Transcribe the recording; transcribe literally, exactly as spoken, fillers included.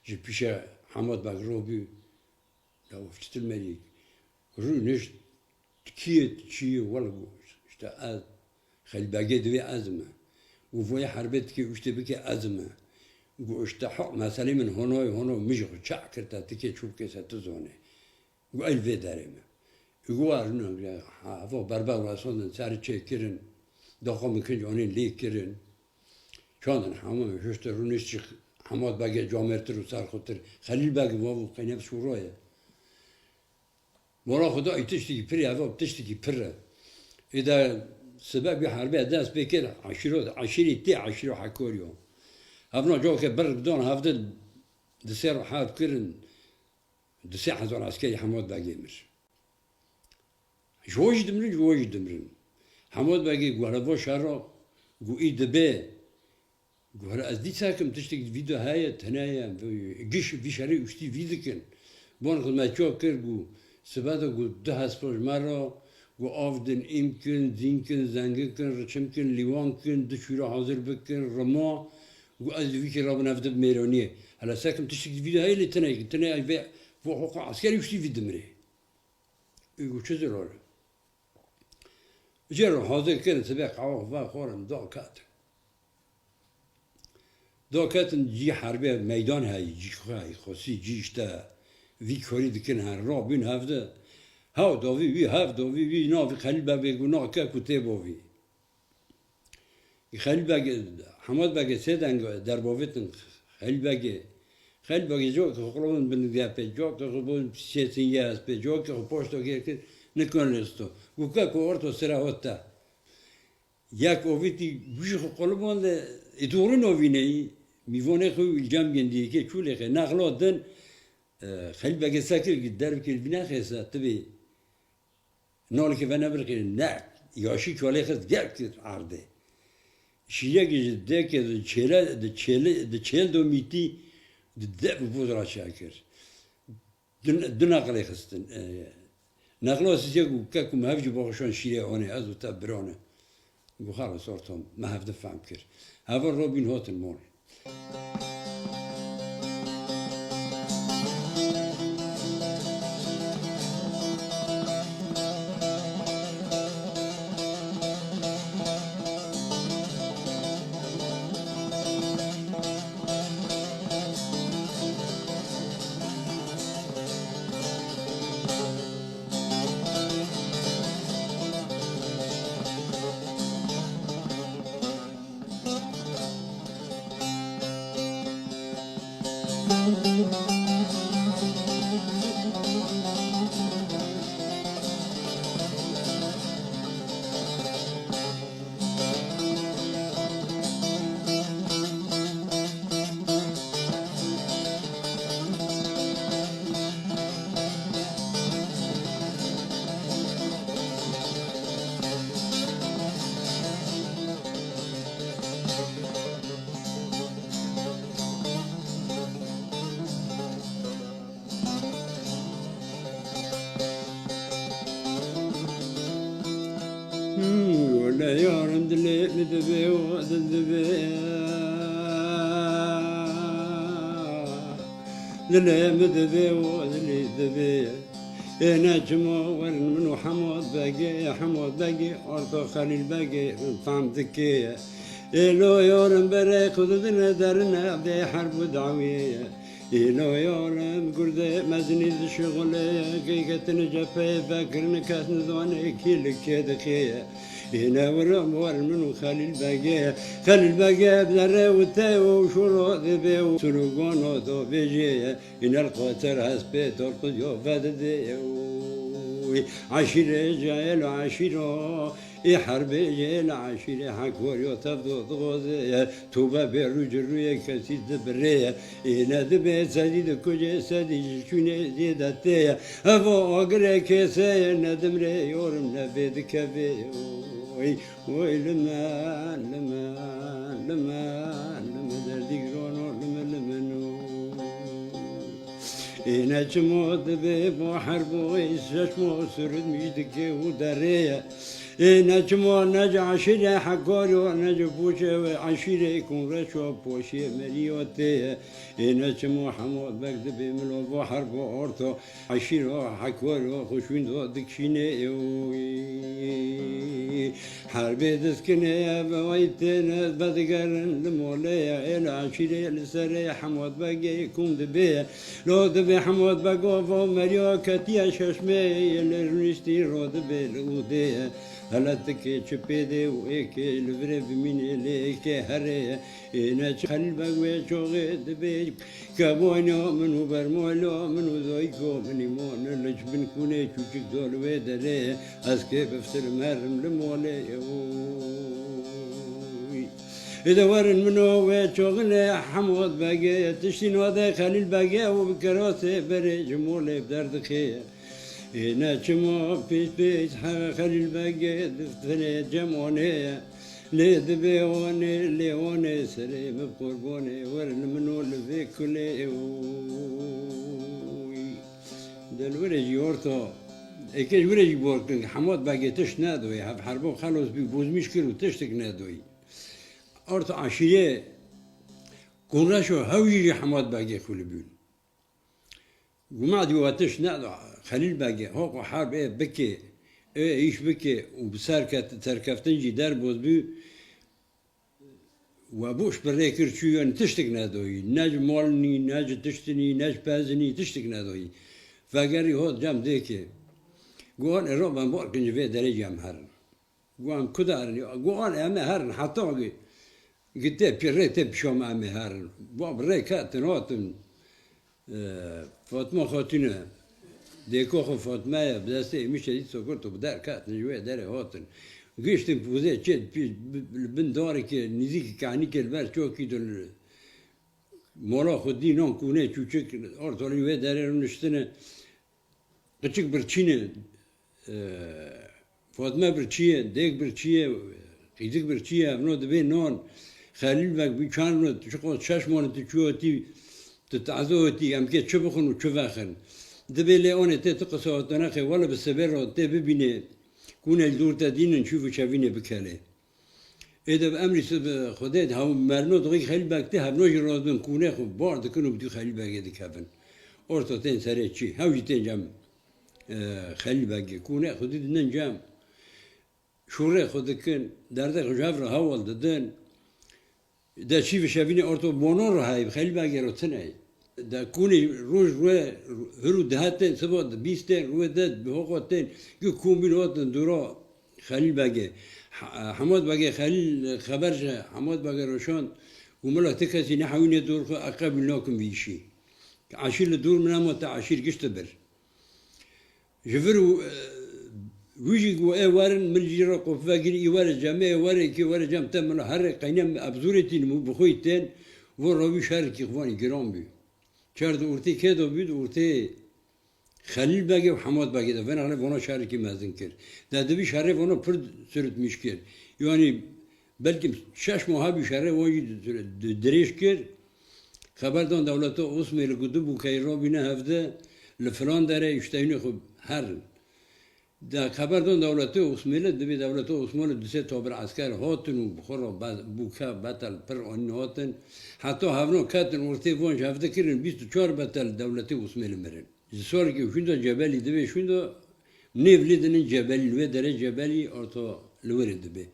Ji pîşe Hemad Beg robî, ya çitil merî, rûnişt, kî ye, çi ye, wele got, işte ez, Xelîl Begê divê ez me. Û voyê herbê tikê uştê bike ez me. Got, işte haq meselê min honoy hono, min ji xwe çak kir te tikê çû bike se tu zonê. Got, el vê derê me. Got, rûne, ha, heva berber wesandin, serê çêkirin, daxa min kinc anên lê kirin. Çandin hemû hişte rûnişt jî Hemad Begê camêrtir û serxwetir. Xelîl Beg va bû qeyne bi şûroye. Mala xwe da ê tiştekî pir e, eva tiştekî pir e. Ê de sibe bî herbê dest pê kir, eşîro, eşîrî tê, eşîro Hekoriyo. Hevna cawke bir dan hevde di sê herb kirin, du sê hezar eskerî Hemad Begê mir. Ji wo jî dimirin, ji wo jî dimirin. Hemad Begê guhre va şer ra, gu î dibe. Guhre ez dîsa kim tiştek vî de heye, tene ye, giş vî şerê uştî vî dikin. Bon xizmetçiya kir, gu sibe de gu du hespa ji me ra, gu av din, îm kin, zîn kin, zengin kin, riçim kin, lîwan kin, du çûra hazir bikin, rima, gu ez li vî kê rabin ev di mêroniyê. Hele se kim tiştek vî de heye lê tine ye, tine ye, vê, vo hoqa eskerî uştî vî dimirê. Ê got, çi ziror e? Jê re hazir kirin, sibê qehwa xwe vexwarin, daketin. Daketin cî herbê meydan heyî, cî xwe heyî, xwesî cî işte vî korî dikin her, rabîn hevde. Hew davî wî, hev davî wî, navî Xelîl Begê got, na ke ku tê bavî. Xelîl Begê, Hemad Begê sê deng derbavêtin Xelîl Begê. Xelîl Begê cokê xwe qulibûn bin gepê, cokê xwe bûn sêtin yê hespê, cokê xwe poşta kê kir, nikon lê sto. Gu ke ku orto sira hot te. Yek ovîtî gu jî xwe qulibûn de, ê doğru novîneyî, mîvanê xwe îlcam gindî, yekê çûlê xê, nexlo din, e, Xelîl Begê sekir ki derbikê li vî nexêse, tibê. Nolkê venebirqî ne, yaşî kalê xist gel kir erdê. Şîrekî ji dekê di çêle, di çêli, di çêl do mîtî di dev û boz ra çekir. Du, du naqilê xistin. E, naqila sîsê ku ke ku me hev jî baxişan şîrê anê, ez û te birane. Gu xalas ortom, me hevdi fehm kir. Hevir robîn hotin mol. Wele yarim dilê min divê û dil divê. Dilê min divê û dilî divê. Ê ne çima werin min û Hemad Begê, Hemad Begê, orto Xelîl Begê, min fam dikê. Ê lo yarim berê xwe didine derine dê herb û dawiyê. Îlo yarim gurdê mezinî dişixulê, kê ketine cepheyê vekirine kes nizane kî li kê dixê. Îne wirim wer min û Xelîl Begê. Xelîl Begê bi derê û tê û şûro dibê û sulûgano do bêjê. Îne li qoter hespê dorqu yo vedidê. Eşîrê cayelo eşîro. Ê herbê jê li eşîrê Hekoriyo tev do dixoze ye. Tûbe bê rû ji rûyê kesî dibirê ye. Ê ne dibê sedî dikujê sedî ji çûnê zêde tê ye. Evo agirê kêse ye, ne dimrê yorim ne vê dikevê. Oy, oy li me, li me, li me, li me derdî girono, li me, li me no. Ê ne çimo dibê bo herbo, ê şeşmo sirûd mij dike û derê ye. Ê ne çimo ne ji eşîrê Hekaro, ne ji poşê wê eşîrê Kunreşo poşê merîyo tê ye. Ê ne çimo Hemod Beg dibê milovo herbo orto, eşîro Hekaro xuşwindo dikşînê ewî. Herbê diskinê ye ve waytêne vedigerin li molê ye. Ê li eşîrê li serê Hemod Begê kum dibê. Lo dibê Hemod Bego vo meriyo ketiye şeşmê, li rûniştî ro dibê li ûdê. Hele tikê çi pêdê û êkê li virê bimînê lê êkê herê. Ê ne çi Xelîl Beg wê çoxê dibê. Keboyno min û bermoylo min û zoyko min î mon li bin kûnê çûçik do li wê derê. Ez kê biftirim herim li molê ew. Ê de werin min û wê çoxinê Hemod Begê, tiştî nade Xelîl Begê û bi kerosê berê ji molê bi derdixê. Ê ne çima pêç pêç he Xelîl Begê diftinê cem onê ye. Lê dibê onê, lê onê serê min qurbonê, werin min û li vê kulê ew. De li wirê jî orto, êkê ji wirê jî bor kirin, Hemod Begê tişt nedoyî, hev herbo xelos bî, bozmîş kir û tiştik nedoyî. Orto aşîrê Kunreşo hew jî ji Hemod Begê xwilibûn. Guma dî we tişt nedo, Xelîl Begê, ho ku herb ê bike, ê îş bike û bi serket-, serkeftin jî derboz bû, we boş bi rê kir çû, yanî tiştik nedoyî. Ne ji mol nî, ne ji tişt nî, ne ji pez nî, tiştik nedoyî. Vegerî hot cem dêkê. Got, "Ê ro ben bor kin ji vê derê cem herin." Got, "Em ku de herin?" Got, "Em ê herin heta gi-, gi tê pî-, rê tê pişo me em ê herin." Got, bi rê ketin hatin. Ee, Fatma Xatune, dêko xwe Fatma ye, bi destê Êmişê dît sokur tu bi der ketin, ji wê derê hatin. Giştin pozê çê, pî-, bi-, li bin darekê, nîzîkî kehnîkê li ber çokî de li mola xwe dî nan kûnê çûçik, ortalî wê derê rûniştine. Qiçik birçîne, e, Fatme birçî ye, dêk birçî ye, qîzik birçî ye, evno dibê nan. Xelîl Beg bî çar min, tu çiqo şeş min tu çûyotî, tu taze otî, em kê çi bixwin û çi vexin. Dibê lê onê tê tu qisa otoneqê, wele bi sibê re tê bibînê, kûne li dûr te dînin, çû vişevînê bikelê. Ê de bi emrî si-, bi Xwedê de hew merno dixî Xelîl Beg tê hevno jî roz bin kûnê xwe bar dikin û bi dû Xelîl Begê dikevin. Orto tên serê çî. Hew jî tên cem, e, Xelîl Begê. Kûnê xwe dî dinin cem. Şûrê xwe dikin. Derdê xwe ji hev re hewl didin. De çî vişevînê orto bonon re heyî, Xelîl Begê re tune ye. De kûnî roj rûye hir û dihetên siba di bîstên rûye de bi hoqotên gi kûmbîn hotin dûro Xelîl Begê. He-, Hemod Begê Xelîl xeber ji Hemod Begê roşand û mila ti kesî nehewînê dûr xwe eqebîl nakin vî îşî. Eşîr li dûr min ema te eşîr gişt bir. Ji vir û, e, wî jî got, "Ê werin, min jî re qop vegirî, ê were cem, ê were kê, were cem te min re herê qeyne min ebzûrê tînim û bi xwe yî tên, vo rovî şerekî xwe vanî giran bû." Çer di ortê kê de bû, di ortê Xelîl Begê û Hemod Begê de, vena xelê vana şerekî mezin kir. De dibî şerê vana pir sirutmîş kir. Yanî belkî şeş meha bû şerê wan jî di-, di-, dirêj kir. Xeber dan dewleta Osmêlî ku du bûkeyî rabîne hevde li filan derê îşteyînê xwe herin. De xeber dan dewletê Osmêlî, dibê dewleta Osmanlî du sê tabir esker hatin û bi xwe re be-, bûke betel pir anîn hatin. Heta hevno ketin ortê van ji hevde kirin bîst û çar betel dewletê Osmêlî mirin. Ji sorekî şûnda Cebelî dibê şûnda nêv lê dinin Cebelî, li wê derê Cebelî orta li wê rê dibê.